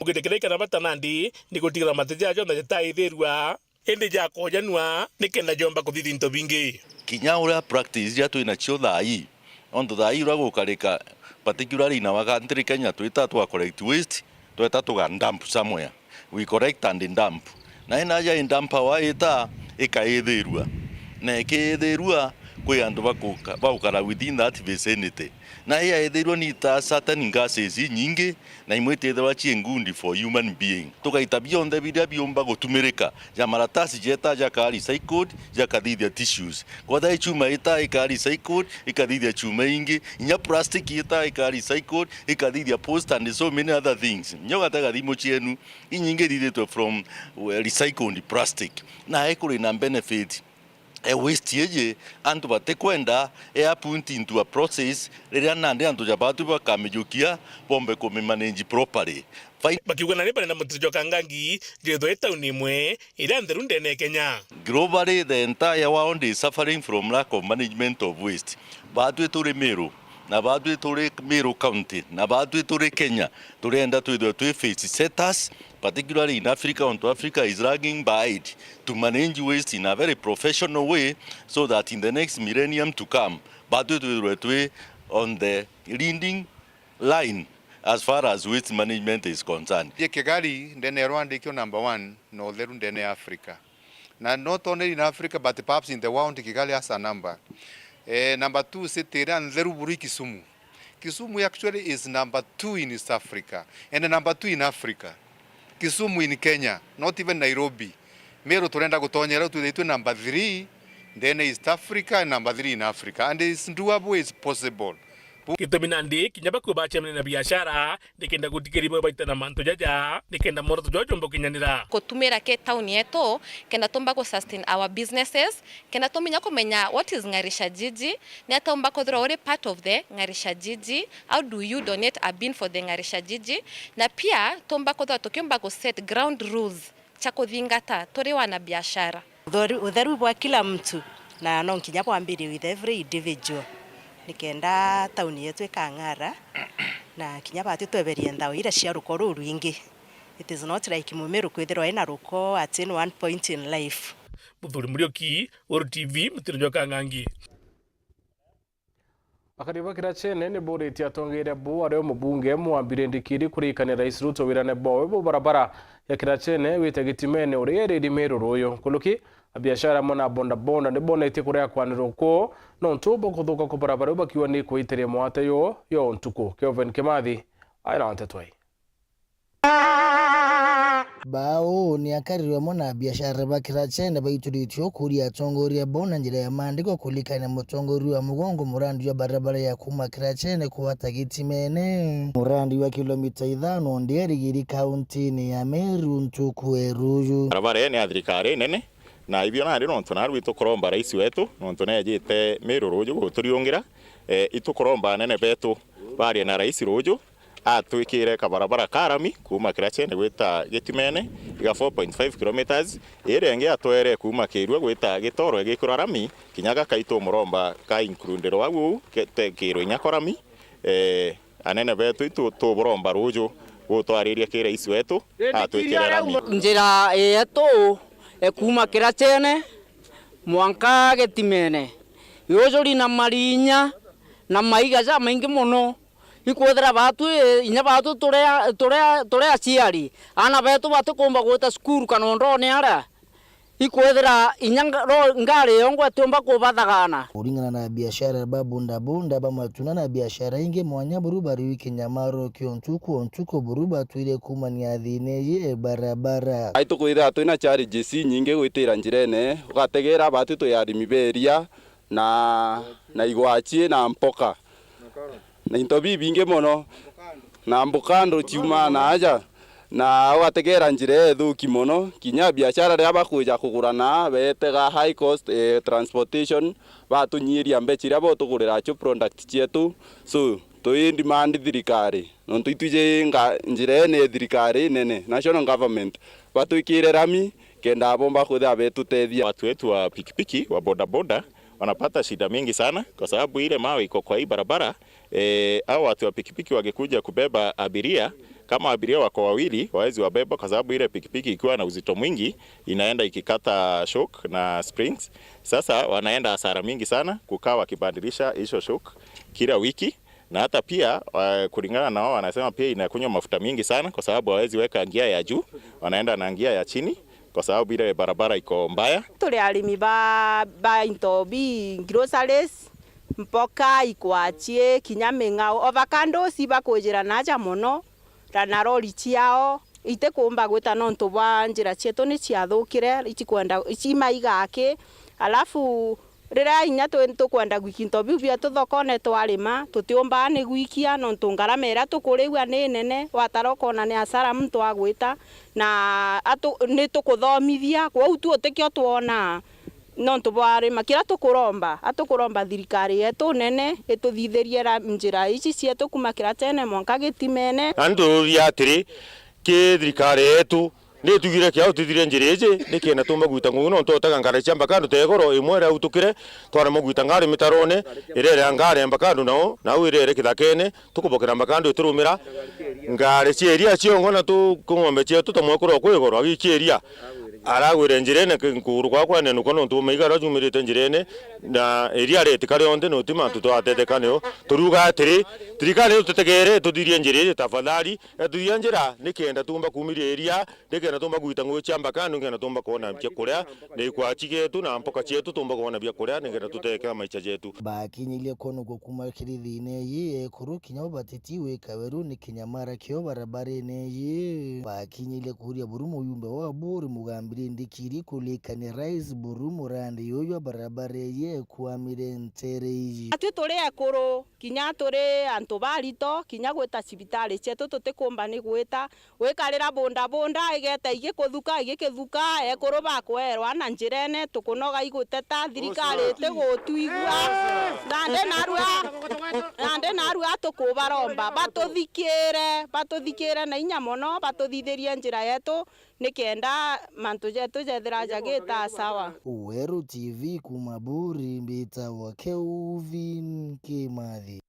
Ugite kiria ikana bata nandi ni gutigirira mati jaja jonthe jataithirua, indi jakojanua nikenda jomba kuthithia into bingi. Kinya uria practice iria twi nacio thaa ii, nontu thaa ii uria gukarika, particularly in our country Kenya, twita twa collect waste, tweta tuga dump somewhere. We collect and dump. Na ina aja i dump awa ita ikaithirua. Na ikiithirua, kwi antu bakuka-, bagukara within that vicinity. Na yaethirwe ni ta certain gases inyingi, na imwe itethirwa cii good for human being. Tugaita bionthe biria biumba gutumirika, ja maratasi jeta jaka recycled, jakathithia tissues. Kwatha ichuma ita ika recycled, ikathithia chuma ingi, inya plastic ita ika recycled, ikathithia post and so many other things. Nyo gatega thimu cienu, inyingi ithithitwe from, uh, recycled plastic. Na ekuri na benefit e waste iji antu batikwenda e put into a process riria nandi antu ja batu bakamijukia bombe kumimanage properly. Fine. Bakiuga nandi barenda Mutito jwa Kangangi jithwe tauni imwe iria ntheru ndene ya Kenya. Globally, the entire world is suffering from lack of management of waste. Batwi turi Meru, na batwi turi Meru County, na batwi turi Kenya, turenda twithwe twi face setters, particularly in Africa, onto Africa is lagging behind to manage waste in a very professional way, so that in the next millennium to come, batwi twithwe twi on the leading line as far as waste management is concerned. Ye Kigali ndene ya Rwanda ikio number one na utheru ndene ya Africa. Na not only in Africa, but perhaps in the world, Kigali has a number. Eh, number two city iria ntheru buru i Kisumu. Kisumu actually is number two in East Africa and number two in Africa. Kisumu in Kenya, not even Nairobi. Meru turenda gutonyera, twithitwe number three ndene East Africa and number three in Africa, and it's doable, it's possible. Gitumi nandi kinya bakua bacemania na biashara nikenda gutikiria bo baita na mantu jaja, nikenda mworoto jwao jumba gukinyanira. Kutumira ki town yetu, kenda tumba gu sustain our businesses, kenda tuminya kumenya what is Ng'arisha Jiji, ni atia umba kwithirwa uri part of the Ng'arisha Jiji, how do you donate a bin for the Ng'arisha Jiji, na pia tumba kwithirwa tukiumba gu set ground rules cia kuthingata turi wana biashara. Utheru, utheru bwa kila mtu, na no nkinya bwambirie with every individual, nikenda tauni yetu ikang'ara, na kinya batu tweberie nthawa iria cia ruko ruu rwingi. It is not like Mumiru kwithirwa ina ruko at any one point in life. Muthuri Muriuki, Weru T V, Mutito jwa Kangangi. Akari ba Kirachene ni buritie atongeria bo ario mubunge Mwambi Rindikiri kurikania Rais Ruto wirane bwawe bu barabara ya Kirachene wite Gitimene uria iri Meru ruuyu. Nkuruki, abiashara amwe na bodaboda ni bonetie kuria kwanirwa kuu nontu bwa kuthuka kwa barabara iu bakiuga ni kuitiria mwate yo yo ntuku. Kelvin Kimathi aina nteto ii. Bau ni akari amwe na biashara ba Kirachene baituritie ukuria atongoria bo na njira ya maandiko kulikania mutongoria wa mugongo murandi wa barabara ya kuma Kirachene kuwata Gitimene. Murandi wa kilomita ithano ndi arigiri kauntini ya Meru ntuku eruju. Barabara ii ni ya thirikari nene, na ibio nandi nontu narua itukuromba rais wetu, nontu nejite Meru ruuju guturiungira, eh, itukuromba anene betu barie na rais ruuju, atwikire kabarabara ka rami kuuma Kirachene gwita Gitimene, iga four point five kilometres, iria ingi atwere kuuma Kirua gwita Gitoro igikirwa rami, kinya gaka itumuromba ka includerwa au uu, ke-, te Kirua inya ko rami. Eh, anene betu itu tuburomba ruuju gutwariria ki rais wetu atwikire rami. Njira yetu e kuuma Kirachene mwanka Gitimene, yujuri na marinya na maiga jamaingi mono. Ikwithira baatu, inya baatu turi a-, turi a-, turi aciari, aana beetu batikumba gwita cukuru kana ondone aria, ikwithira inya nga-, ro-, ngari yongwa itiumba kubathagana. Kuringana na biashara ba bundabunda ba matunda na biashara ingi mwanya buru bari wikinyamaro kio ntuku o ntuku buru batwire kuumania thiina iji e barabara. Ai tukwithira twina challenges inyingi gwitira njirene, ugategera baatu twi arimi beria, na, na igwachi na mpoka. Na into bibingi mono. Na mbukando ciumaa na aja. Na ugategera njira ithuki mono. Kinya biashara riria bakwija kugurana, beetega high cost, eh, transportation, batunyiria mbeca iria botugurira acio product cietu. So, twi demand thirikari. Nontu itwiji nga-, njira ii ni thirikari nene, national government. Batwikire rami, kenda bomba kwithira betutethia. Watu wetu wa pikipiki, wa bodaboda, wanapata shida mingi sana kwa sababu ile mawe iko kwa hii barabara. Eh, hao watu wa pikipiki wakikuja kubeba abiria, kama abiria wako wawili, hawezi wabeba kwa sababu ile pikipiki ikiwa na uzito mwingi, inaenda ikikata shock na springs. Sasa wanaenda hasara mingi sana kukaa wakibadilisha hizo shock kila wiki. Na hata pia, eh, kulingana na wao wanasema pia inakunywa mafuta mingi sana kwa sababu hawezi weka gear ya juu, wanaenda na gear ya chini kwa sababu ile barabara iko mbaya. Turi arimi ba, ba into bi groceries, Mpoka, ikwachi, kinya ming'ao. Ovacado ici ibakwijira naja mono, ra-, na rori ciao itikuumba gwita nontu bwa njira cietu ni ciathukire, itikwenda, ici imaiga aki. Alafu riria inya twi-, tukwenda gwikia into biu bietu thokone twarima, tutiumbaa ni gwikia nontu ngarama iria tukurigua ni nene, watara ukoona ni hasara muntu agwita, na atu-, ni tukuthomithia, kwou tu utikio twonaa. Nontu bwa rima, kiria tukuromba, a tukuromba thirikari yetu nene ituthithirie ra-, njira ici cietu kuuma Kiratene mwanka Gitimene. Na nituria atiri, ki thirikari yetu ni itugire kia utithire njira iji, nikenda tumba gwita ngugi, nontu utega ngari cia Mbakandu ta igoro, imwe iria utukire, twaremwa gwita ngari mitarone, iria iria ngari ya Mbakandu nao, nau iria iri kithakene, tukubokera Mbakandu iturumira, ngari cia iria ciongo na tu-, ng'ombe cietu ta mwekuru okwa igoro, agikia iria. Aragwire njirene, ki-, kuguru kwakwa nenuka nontu bwa maiga aria jumirite njirene, na iria ritika rionthe, no ti mantu twateteka nio. Turiuga atiri, thirikari itutegere, ituthirie njira iji tafadhali, ituthirie njira, nikenda tumba kumiria iria, nikenda tumba gwita ngugi cia Mbakandu, nikenda tumba kwona bia kuria, na ikwachi cietu na mpoka cietu tumba kwona bia kuria, nikenda tuteke maicha jetu. Bakinyirie kwonokua kuuma kiri thiina iji ekuru kinya ubatiti wi Kaweru ni kinyamara kio barabarene iji. Bakinyirie kuuria buru muyumbe wa Buri Mugambiri Ndikiri kulikania Rais buru murandi juju jwa barabara iji ekwamire ntere iji. Atwi turi ekuru, kinya turi antu barito, kinya gwita cibitari cietu tutikumba ni gwita, gwikarira bondabonda, igeta igikuthuka, igikithuka, ekuru bakwerwa na njirene, tukunoga iguteta, thirikari itigutwigua. Nandi narua, nandi narua tukubaromba, batuthikire, batuthikire na inya mono, batuthithirie njira yetu, nikenda mantu jetu jethira jagita sawa. Weru T V kuuma Buri, mbitagwa Kelvin Kimathi.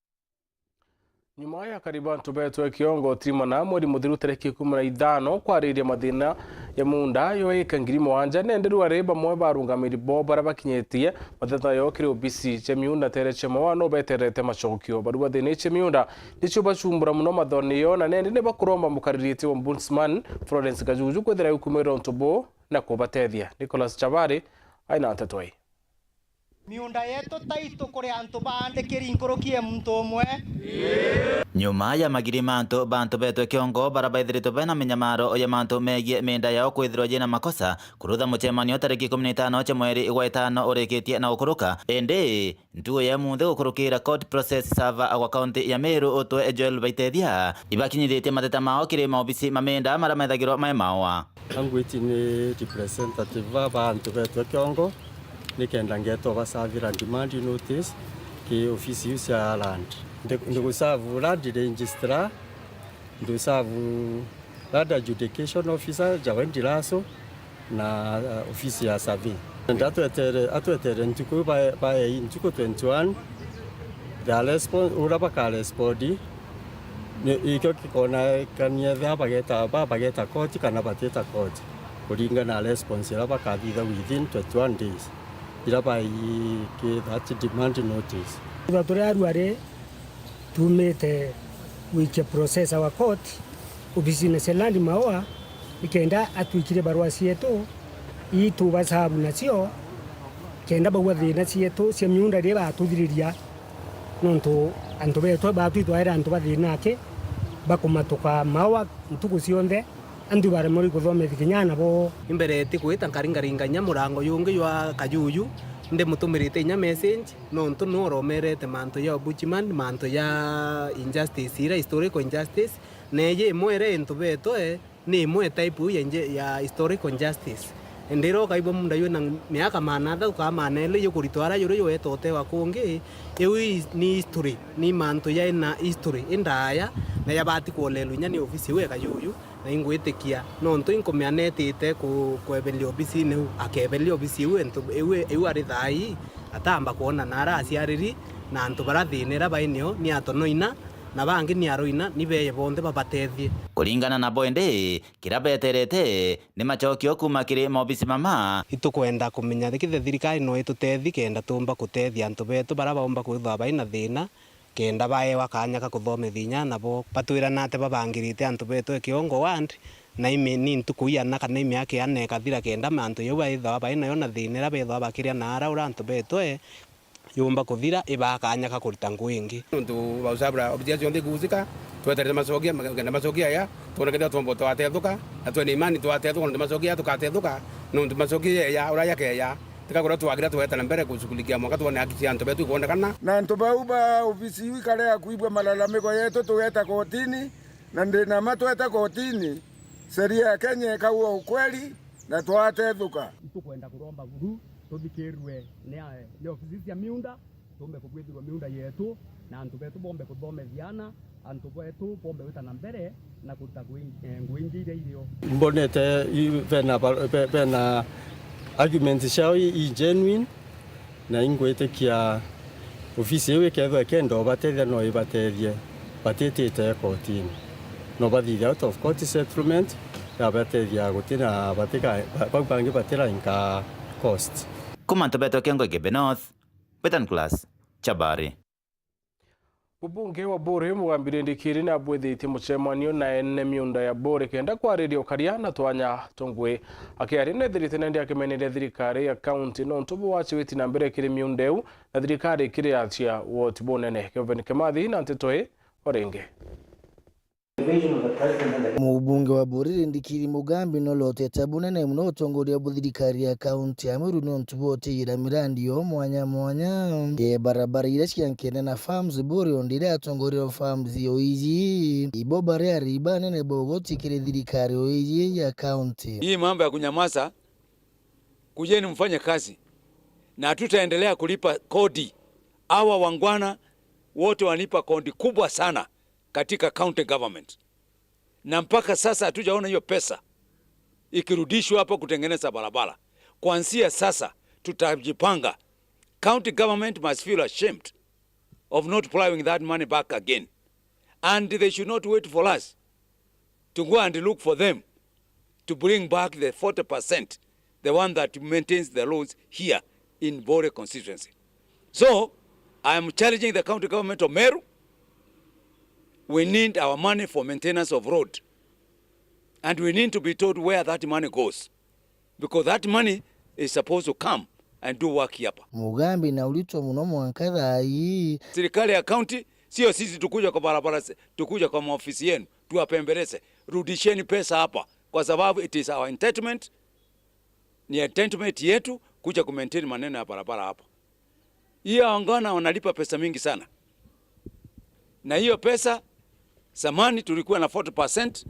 Nyuma ya karibu antu beetwe kiongo tirimana mweri muthiru tariki ikumi na ithano kwariria mathina ya miunda yo ika ngiri mugwanja, nende riu ari bamwe ba arungamiri bo baria bakinyitie matheta yo kiri obisi cia miunda tere cia mawa no beterete macokio. Barua thina cia miunda nicio bacumbura muno mathoni yo, na nende ni bakuromba mukaririti wa Ombudsman Florence Kajuju kwithira ikumira untu bu na kubatethia. Nicholas Chabari aina nteto ii. Miunda yetu taitu kuri antu baandikiri nkuruki ya muntu umwe. Nyuma ya magiri ma antu, bantu betwe kiongo bara baithiritwe bena minyamaro ya mantu megie miunda yao kwithirwa yina makosa, kurutha mucemanio tariki ikumi na itano cia mweri gwa itano urikitie na gukuruka. Indi ntuku ya munthi gukurukira court process server agwa kaunti ya Meru utwe Joel Baitethia, ibakinyithitie mateta mao kiri maobisi ma miunda mara methagirwa mai mawa. Language ni representative ba, ba antu betwe kiongo, nikenda ngetwa basavira demand notice ki ofisi iu cia land. Ndi, ndigusavu land registrar, ndusavu land adjudication officer, Jawendi Lasso, na, uh, ofisi ya survey. Nenda atwetere, atwetere ntuku ba, ba, ntuku twenty-one, the respon-, ura bakarespondi, Ni, ikio kikonekania ethira bageta, ba bageta koti kana batita koti, kuringana na response iria bakathitha within twenty-one days, iria baiki that demand notice. Thutha turia arua ri, tumite gwikia process our court, obisine cia land Maua, nikenda atwikire barua cietu, ii tubasabu nacio, kenda baua thina cietu cia miunda riria batuthiriria. Nontu antu beetwe baatwi twaere antu ba thiina aki, bakumatuka mawa ntuku cionthe, antu baremwe ri kuthomethia kinya aana boo. Imbere ti gwita nkari ngaringa inya murango jungi jwa Kajuju, ndimutumirite inya message, nontu niwe uromerete mantu ja ombudsman, mantu ja injustice, iria historical injustice, na iji imwe iria into beetwe, ni imwe type iu ya inje-, ya historical injustice. Ndira ukaigua munda jwina miaka maana athatu kana maana eli jukuritwa aria juri jwete utewa kungi, iu i-, ni history, ni mantu jaina history indaya, na jabati kuolelwa inya ni ofisi iu eka juju, na ingwitikia, nontu inkumea netite ku-, kweberia obisine iu, akeberia obisi iu, into, iu, iu ari thaai, atamba kwona na ara aciariri, na antu bara thiina ira bainio, ni atonoina, na bangi ni aroina, ni beye bonthe babatethie. Kuringana nabo indi, kiria beterete ni macokio kuuma kiri maobisi mama. Itukwenda kumenya kithira thirikari no itutethi kenda tumba kutethia antu betu bara baumba kwithwa bai na thina, kenda baewa kanya ka kuthomithia inya nabo batwirana ati babangirite antu betu e Kiongo ward, na imi ni ntuku iana kana imiaka iana ikathira kenda mantu jau baithagwa bai nayo na thina iria bethagwa bakiria na ara ura antu betu e yumba kuthira, ibaa kanya ka kurita ngugi ingi. Nontu ba usabura obithia cionthe ikuusika, tweterete macokia, magenda macokia aya, twona kethira twomba twatethuka, na twena imani twatethuka, nontu macokia aya tukatethuka, nontu macokia aya, uria yakeya, tika kuria twagira tweta na mbere kushughulikia mwanka twone haki cia antu betu ikwonekana. Na antu bau ba obisi iu ikarea kuigua malalamiko yetu, tugeta kotini, na ndi na ma tweta kotini, sheria ya Kenya ikaua ukweli, na twatethuka. Itukwenda kuromba buru tuthikirue ni, ni ofisi cia miunda, tumbe kubwithirwa miunda yetu, na antu betu bombe kuthomethia ana, antu betu bombe gwita na mbere na kuruta ngui, eh, ngui ingi iria irio. Mbonete i-, bena ba-, be-, bena arguments ciao i, i genuine, na ingwitikia ofisi iu ikethwa ikenda ubatethia no ibatethie batitite kotini. No bathithia out of court settlement, yabatethia gutina batika, ba-, bau bangi batira inka cost. Kuma Ntobeto Kiongo Igembe North, Betan Class, Chabari. Mubunge wa Buuri Mugambi Rindikiri nabwithitie mucemanio na ene miunda ya Buuri kenda kwariria ukaria na twanya tungui. Akiaria nethirite nandi akimeneria thirikari ya kaunti nontu bwa waci witi na mbere kiri miunda iu na thirikari ikiriatia woti bunene. Kevin Kimathi na nteto ii o ringi. Mubunge wa Buuri Rindikiri Mugambi nolotete bunene muno utongoria bwa thirikari ya kaunti ya Meru nontu bwa utiira mirandi yo mwanya mwanya ya barabara iria ciankene na farms Buuri, o ndire atongoria o farms yo iji ibo bari ari banene ba ugoti kiri thirikari o iji ya kaunti. Hii mambo ya kunyamaza, kujeni mfanye kazi na hatutaendelea kulipa kodi. Hawa wangwana wote wanalipa kodi kubwa sana katika county government, na mpaka sasa hatujaona hiyo pesa ikirudishwa hapa kutengeneza barabara. Kuanzia sasa tutajipanga. County government must feel ashamed of not plowing that money back again, and they should not wait for us to go and look for them to bring back the forty percent, the one that maintains the roads here in Buuri constituency. So, I am challenging the county government of Meru. We need our money for maintenance of road. And we need to be told where that money goes. Because that money is supposed to come and do work hapa. Mugambi na uritwa muno mwanka thaa ii. Serikali ya county, sio sisi tukuja kwa barabara, tukuja kwa maofisi yenu, tuwapembeleze. Rudisheni pesa hapa, kwa sababu it is our entitlement, ni entitlement yetu kuja kumaintain maneno ya barabara hapa. Hiyo wangwana wanalipa pesa mingi sana. Na hiyo pesa, zamani tulikuwa na forty percent,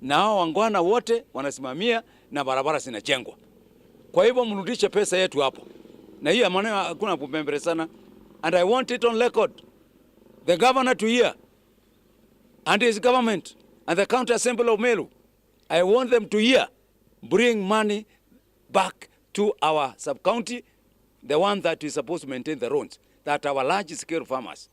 na hao wangwana wote wanasimamia na barabara zinajengwa. Kwa hivyo mrudishe pesa yetu hapo. Na hiyo maneno hakuna kupembelezana. And I want it on record. The governor to hear, and his government, and the county assembly of Meru, I want them to hear, bring money back to our sub-county, the one that is supposed to maintain the roads, that our large-scale farmers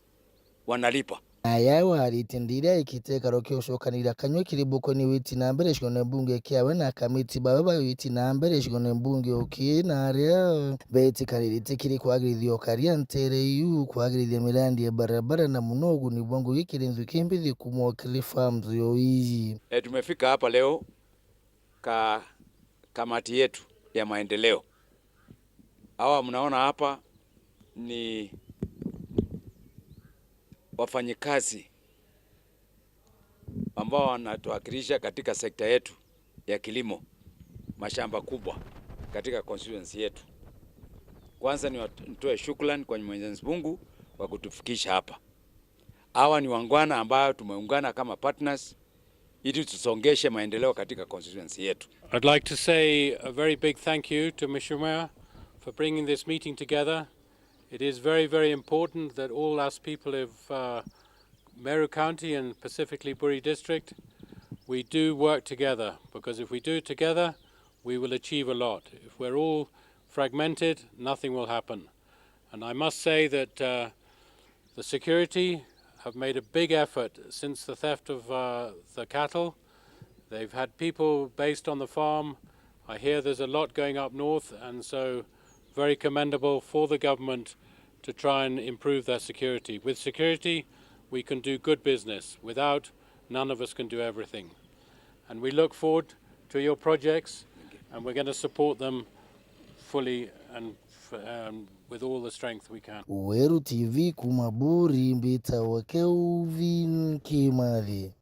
wanalipa. Aya warite ndira ikite ikaro kia ucokanira kanyua kiri bukoni witi na mbere cione mbunge kiawe na kamiti bawe ba witi na mbere cione mbunge uki na aria betikanirite kiri kwagirithia ukaria ntere iu, kwagirithia mirandi ya barabara na muno uguni bwa ngugi kiri nthuki mbithi kumwa kiri farms yo iji. E, tumefika hapa leo ka kamati yetu ya maendeleo. Hawa mnaona hapa ni wafanyikazi ambao wanatuwakilisha katika sekta yetu ya kilimo, mashamba kubwa katika constituency yetu. Kwanza ni wat-, nitoe shukrani kwa Mwenyezi Mungu kwa kutufikisha hapa. Hawa ni wangwana ambao tumeungana kama partners ili tusongeshe maendeleo katika constituency yetu. I'd like to say a very big thank you to Mheshimiwa for bringing this meeting together. It is very, very important that all us people of, uh, Meru County and specifically Buuri District, we do work together, because if we do it together, we will achieve a lot. If we're all fragmented, nothing will happen. And I must say that, uh, the security have made a big effort since the theft of, uh, the cattle. They've had people based on the farm. I hear there's a lot going up north, and so very commendable for the government to try and improve their security. With security, we can do good business. Without, none of us can do everything. And we look forward to your projects, and we're gonna support them fully and um, with all the strength we can. Weru T V kuma Buri, mbitawa Kelvin Kimathi.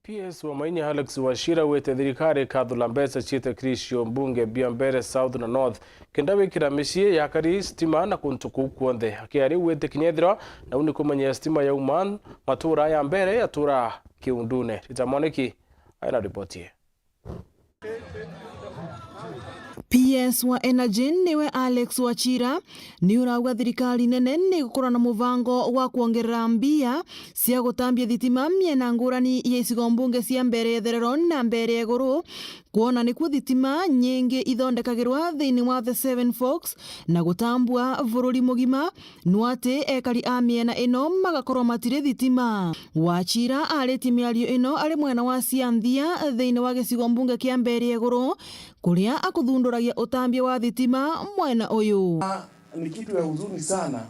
P S wa Maini Alex Wachira wite thirikari ikathula mbeca ciite kiri icigo mbunge bia Mbeere South na North kenda wikira micii ya akari stima na kuntu kuu kwonthe. Akiaria wite kinya ethirwa nau ni kumenyia stima yauma matura ya Mbeere yatura kiundune. Rita Mwaniki aina ripoti ii. P S wa Energy niwe Alex Wachira ni urauga thirikari nene ni gukorwa na mubango wa kwongerera mbia cia gutambia thitima miena ngurani ya icigo mbunge cia Mbeere ya Itherero na Mbeere ya Iguru, kwona nikuo thitima nyingi ithondekagirwa thiini wa the Seven Forks na gutambua bururi mugima. Nwa ati ekari a miena ino magakorwa matiri thitima. Wachira aritie miario ino ari mwena wa Sianthia thiini wa gicigo mbunge kia Mbeere ya Iguru, kuria akuthunduragia utambia wa thitima mwena uyu. Ni kitu ya huzuni sana,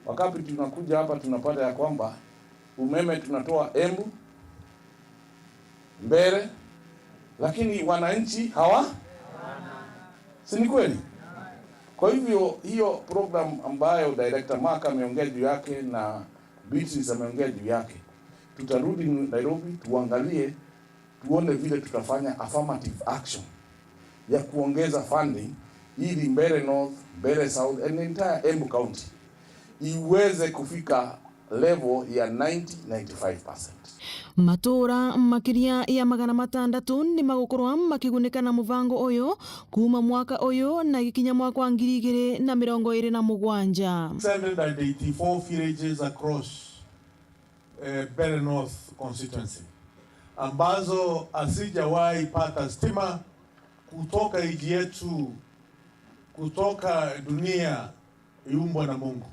wakati tunakuja hapa tunapata ya kwamba umeme tunatoa Embu, Mbeere, lakini wananchi hawa, si ni kweli? Kwa hivyo, hiyo program ambayo Director Mark ameongea juu yake na Beatrice ameongea juu yake, tutarudi Nairobi tuangalie, tuone vile tutafanya affirmative action ya kuongeza funding ili Mbeere North, Mbeere South and entire Embu County iweze kufika level ya ninety, ninety-five percent. Matura makiria ya magana matandatu ni magukorwa makigunika na mubango uyu kuuma mwaka uyu na gikinya mwaka wa ngiri igiri na mirongo iri na mugwanja. Six hundred and eighty-four villages across, eh, Mbeere North constituency ambazo hazijawahi pata stima kutoka nchi yetu, kutoka dunia iumbwa na Mungu.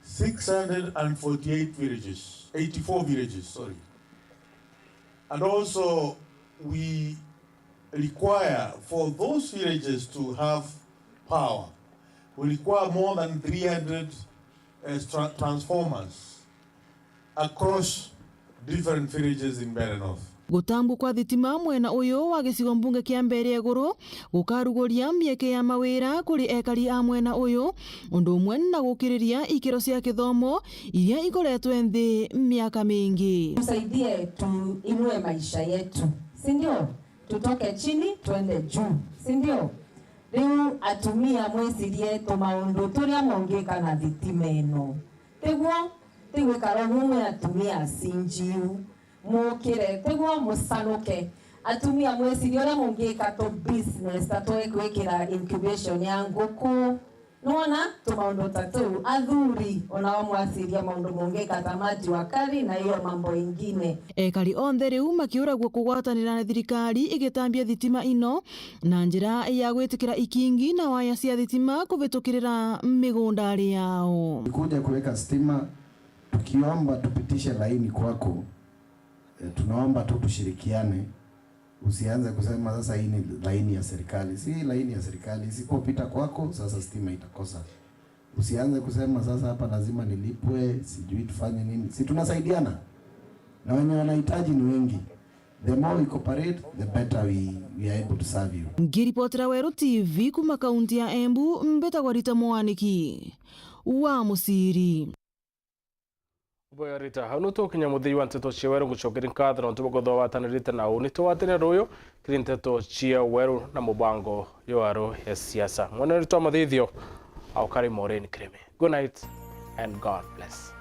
Six hundred and forty-eight villages, eighty-four villages, sorry. And also, we require for those villages to have power, we require more than three hundred, uh, tra-, transformers across different villages in Mbeere North. Gutambua kwa thitima mwena uyu wa gicigo mbunge kia Mbeere ya Iguru gukaruguria mieke ya mawira kuri ekari a mwena uyu, undu umwe na gukiriria ikiro cia kithomo iria ikoretwe nthi miaka mingi. Tusaidie tuinue maisha yetu, si ndio? Tutoke chini twende juu, si ndio? Riu atumia, mwicirie tumaundu turia mungika na thitima ino. Tiguo? Ti gwikara uguo mwe atumia acinjiu. Mukire, tiguo? Mucanuke. Atumia, mwicirie uria mungika tu business ta twe gwikira incubation ya nguku. Nwona tumaundu ta tuu? Athuri, onao mwaciria maundu mungika ta ma jua kali na iyo mambo ingine. Ekari onthe riu makiuragua kugwatanira na thirikari igitambia thitima ino na njira ya gwitikira ikingi na waya cia thitima kuvitukirira migundari yao. Kuja kuweka stima, tukiomba tupitishe laini kwako, eh, tunaomba tu tushirikiane. Usianze kusema sasa hii ni laini ya serikali. Si laini ya serikali, isipopita kwako, sasa stima itakosa. Usianze kusema sasa hapa lazima nilipwe, sijui tufanye nini. Si tunasaidiana? Na wenye wanahitaji ni wengi. The more we cooperate, the better we, we are able to serve you. Ngiripotera Weru T V kuma kaunti ya Embu, mbitagwa Rita Mwaniki wa Muciri. Boya Rita, au nu tukinya muthii wa nteto cia Weru, ngucokeria nkatho nontu bwa kwithirwa watanirite na uni. Tugwatane ruyu kiri nteto cia Weru na mubango jwa Weru ya siasa. Mwene ritwa mathithio, au kari Maureen Kirimi. Good night and God bless.